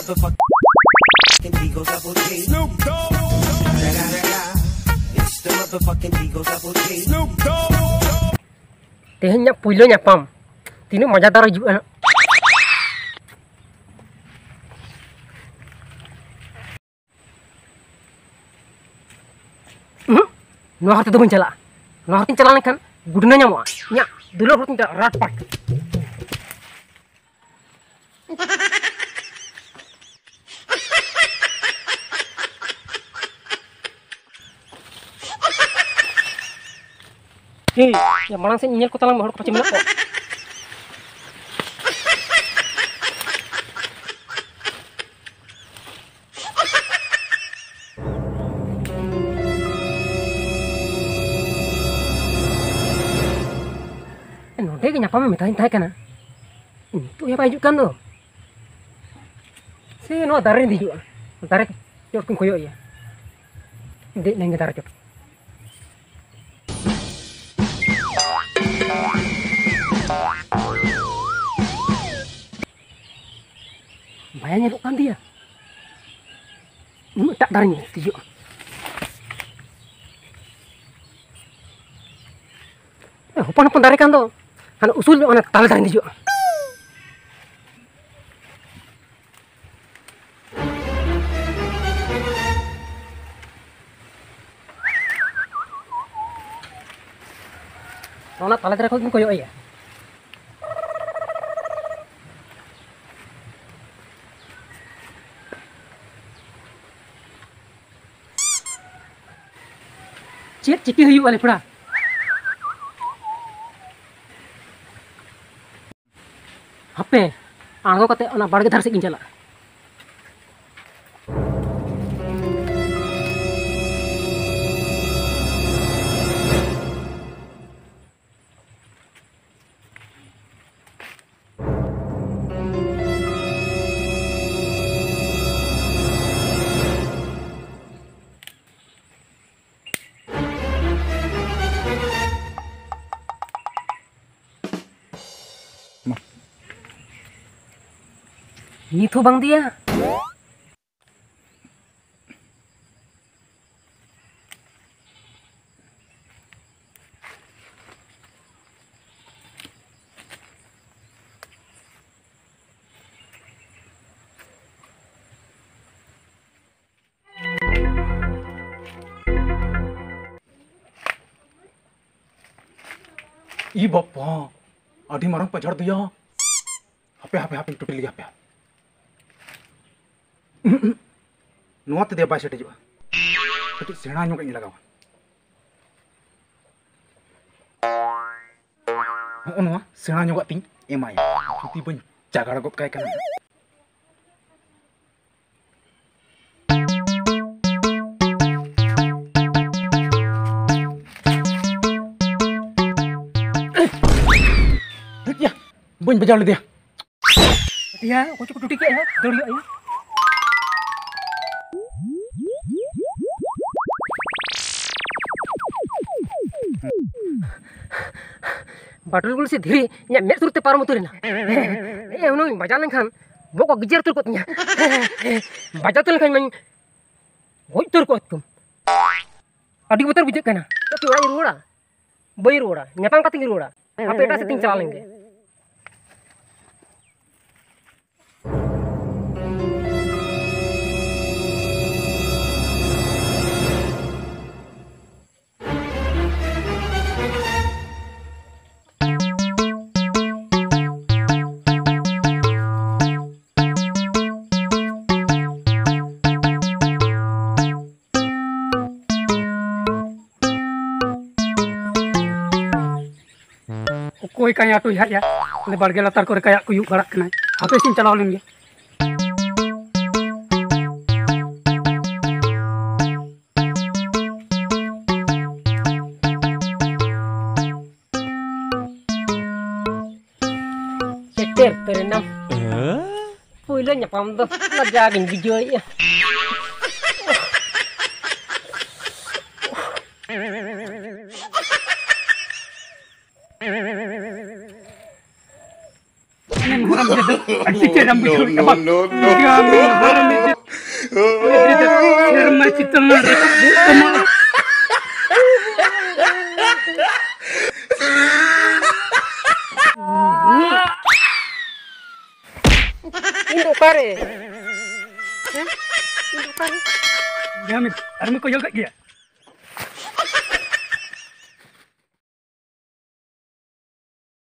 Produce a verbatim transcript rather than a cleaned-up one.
Motherfucking Eagle Double G. Snoop Dogg. It's the motherfucking Eagle Double G. Snoop Dogg. ᱛᱮᱦᱮᱧ ᱤᱧᱟᱹᱜ ᱯᱩᱭᱞᱩ ᱧᱟᱯᱟᱢ, ᱛᱤᱱᱟᱹᱜ ᱢᱟᱡᱟᱫᱟᱨ ᱦᱤᱡᱩᱜᱼᱟ ᱦᱟᱸᱜ᱾ ᱩᱦᱩᱸ, ᱱᱚᱣᱟ ᱦᱚᱨ ᱛᱮᱫᱚ ᱵᱟᱹᱧ ᱪᱟᱞᱟᱜᱼᱟ᱾ ᱱᱚᱣᱟ ᱦᱚᱨ ᱛᱮᱧ ᱪᱟᱞᱟᱣ ᱞᱮᱱᱠᱷᱟᱱ ᱜᱩᱰᱱᱟᱹ ᱧᱟᱢᱚᱜᱼᱟ᱾ ᱤᱧᱟᱹᱜ ᱫᱩᱞᱟᱹᱲ ᱦᱚᱨ ᱛᱮᱧ ᱪᱟᱞᱟᱜᱼᱟ, ᱨᱟᱴ ᱯᱟᱴ᱾ ᱮᱭ, ᱭᱟ, ᱢᱟᱲᱟᱝ ᱥᱮᱫ ᱧᱮᱧᱮᱞ ᱠᱚ ᱛᱟᱞᱟᱝ ᱢᱮ, ᱦᱚᱲ ᱠᱚ ᱯᱟᱪᱮ ᱢᱮᱱᱟᱜ ᱠᱚᱣᱟ᱾ ᱱᱚᱸᱰᱮ ᱜᱮ ᱧᱟᱯᱟᱢᱮ ᱢᱮᱛᱟᱫᱤᱧ ᱛᱟᱦᱮᱸ ᱠᱟᱱᱟ, ᱱᱤᱛᱚᱜ ᱭᱟ ᱵᱟᱭ ᱦᱤᱡᱩᱜ ᱠᱟᱱ ᱫᱚ᱾ ᱥᱮ ᱱᱚᱣᱟ ᱫᱟᱨᱮ ᱨᱮ ᱫᱮᱡᱚᱜᱼᱟ, ᱫᱟᱨᱮ ᱪᱚᱴ ᱠᱚᱧ ᱠᱚᱭᱚᱜ ᱮᱭᱟ, ᱫᱮᱡ ᱞᱮᱱ ᱜᱮ ᱫᱟᱨᱮ ᱪᱚᱴ᱾ ᱵᱟᱭ ᱧᱮᱞᱚᱜ ᱠᱟᱱ ᱫᱚᱭᱟ᱾ ᱩᱱᱟᱹᱜ ᱮᱴᱟᱜ ᱫᱟᱨᱮᱧ ᱛᱤᱭᱳᱜᱼᱟ᱾ ᱦᱚᱯᱚᱱ ᱦᱚᱯᱚᱱ ᱫᱟᱨᱮ ᱠᱟᱱ ᱫᱚ, ᱦᱟᱱᱟ ᱩᱥᱩᱞ ᱧᱚᱜ ᱚᱱᱟ ᱛᱟᱞᱮ ᱫᱟᱨᱮᱧ ᱫᱮᱡᱚᱜᱼᱟ᱾ ᱚᱱᱟ ᱛᱟᱞᱮ ᱫᱟᱨᱮ ᱠᱷᱚᱱ ᱜᱤᱧ ᱠᱚᱭᱚᱜ ᱮᱭᱟ᱾ ᱪᱮᱫ ᱪᱤᱠᱟᱹ ᱦᱩᱭᱩᱜᱼᱟ ᱞᱮᱯᱷᱲᱟ? ᱦᱟᱯᱮ, ᱟᱬᱜᱚ ᱠᱟᱛᱮ ᱚᱱᱟ ᱵᱟᱲᱜᱮ ᱫᱷᱟᱨᱮ ᱥᱮᱫ ᱜᱤᱧ ᱪᱟᱞᱟᱜᱼᱟ᱾ ᱱᱤᱛ ᱦᱚᱸ ᱵᱟᱝ ᱫᱤᱭᱟ᱾ ᱤ ᱵᱟᱯᱟ, ᱟᱹᱰᱤ ᱢᱟᱨᱟᱝ ᱯᱟᱡᱷᱟᱲ ᱫᱚᱭᱟ᱾ ᱦᱟᱯᱮ, ᱦᱟᱯᱮ, ᱦᱟᱯᱮᱧ ᱴᱩᱴᱤ ᱞᱮᱜᱮ, ᱦᱟᱯᱮ᱾ ᱱᱚᱣᱟ ᱛᱮᱫᱚ ᱵᱟᱭ ᱥᱮᱴᱮᱡᱚᱜᱼᱟ᱾ ᱠᱟᱹᱴᱤᱡ ᱥᱮᱬᱟ ᱧᱚᱜᱟᱜ ᱤᱧ ᱞᱟᱜᱟᱣᱟ᱾ ᱦᱚᱸᱜᱼᱚ ᱱᱚᱣᱟ ᱥᱮᱬᱟ ᱧᱚᱜᱟᱜ ᱛᱤᱧ ᱮᱢᱟᱭᱟ᱾ ᱡᱩᱫᱤ ᱵᱟᱹᱧ ᱪᱟᱜᱟᱲ ᱜᱚᱫ ᱠᱟᱭ ᱠᱟᱱᱟ᱾ ᱭᱟ, ᱵᱟᱹᱧ ᱵᱟᱡᱟᱣ ᱞᱮᱫᱮᱭᱟ᱾ ᱭᱟ, ᱚᱠᱚᱭ ᱪᱚᱠᱚ ᱴᱩᱴᱤ ᱠᱮᱫᱼᱟ, ᱫᱟᱹᱲ ᱦᱩᱭᱩᱜᱼᱟ᱾ ᱵᱟᱴᱩᱞ ᱜᱩᱞ ᱥᱮ ᱫᱷᱤᱨᱤ ᱤᱧᱟᱹᱜ ᱢᱮᱫ ᱥᱩᱨ ᱛᱮ ᱯᱟᱨᱚᱢ ᱩᱛᱟᱹᱨ ᱮᱱᱟ᱾ ᱮ, ᱦᱩᱱᱟᱹᱝ ᱵᱟᱡᱟᱣ ᱞᱮᱱᱠᱷᱟᱱ, ᱵᱚᱦᱚᱜ ᱠᱚ ᱜᱮᱡᱮᱨ ᱩᱛᱟᱹᱨ ᱠᱚᱜ ᱛᱤᱧᱟ᱾ ᱵᱟᱡᱟᱣ ᱩᱛᱟᱹᱨ ᱞᱮᱱᱠᱷᱟᱱ ᱢᱟᱧ ᱜᱚᱡ ᱩᱛᱟᱹᱨ ᱠᱚᱜ ᱛᱟᱠᱚ᱾ ᱟᱹᱰᱤ ᱵᱚᱛᱚᱨ ᱵᱩᱡᱷᱟᱹᱜ ᱠᱟᱱᱟ᱾ ᱛᱚ ᱠᱤ ᱚᱲᱟᱜ ᱤᱧ ᱨᱩᱣᱟᱹᱲᱟ? ᱵᱟᱹᱧ ᱨᱩᱣᱟᱹᱲᱟ, ᱧᱟᱯᱟᱢ ᱠᱟᱛᱮ ᱜᱤᱧ ᱨᱩᱣᱟᱹᱲᱟ᱾ ᱦᱟᱯᱮ ᱮᱴᱟᱜ ᱥᱮᱫ ᱤᱧ ᱪᱟᱞᱟᱣ ᱞᱮᱱ ᱜᱮ᱾ ᱚᱠᱚᱭ ᱠᱟᱭᱟ ᱴᱩᱭᱦᱟᱜ ᱭᱟ? ᱚᱸᱰᱮ ᱵᱟᱲᱜᱮ ᱞᱟᱛᱟᱨ ᱠᱚᱨᱮ ᱠᱟᱭᱟᱜ ᱠᱚᱭᱩᱜ ᱵᱟᱲᱟᱜ ᱠᱟᱱᱟᱭ᱾ ᱦᱟᱯᱮ ᱥᱮᱧ ᱪᱟᱞᱟᱣ ᱞᱮᱱ ᱜᱮ᱾ ᱥᱮᱴᱮᱨ ᱩᱛᱟᱹᱨ ᱮᱱᱟᱢ᱾ ᱯᱳᱭᱞᱳ ᱧᱟᱯᱟᱢ ᱫᱚ ᱞᱟᱡᱟᱣ ᱜᱤᱧ ᱵᱩᱡᱷᱟᱹᱣᱮᱫᱼᱟ᱾ ᱢᱮᱱ ᱦᱚᱨᱟᱢ ᱡᱟᱫᱚ ᱟᱹᱰᱤ ᱪᱮᱦᱨᱟᱢ ᱵᱩᱡᱷᱟᱹᱣᱮᱫᱼᱟ ᱵᱟᱝ? ᱢᱮᱱ ᱦᱚᱨᱟᱢ ᱡᱟᱫᱚ ᱥᱮᱨᱢᱟ ᱪᱮᱛᱟᱱ ᱨᱮ ᱨᱟᱠᱟᱵ ᱦᱩᱭᱩᱜ ᱛᱟᱢᱟ᱾ ᱤᱧ ᱫᱚ ᱚᱠᱟᱨᱮ? ᱦᱮᱸ? ᱤᱧ ᱫᱚ ᱚᱠᱟᱨᱮ? ᱧᱟᱢ ᱟᱨ ᱢᱤᱫ ᱠᱚ ᱧᱮᱞ ᱠᱟᱜ ᱜᱮᱭᱟ᱾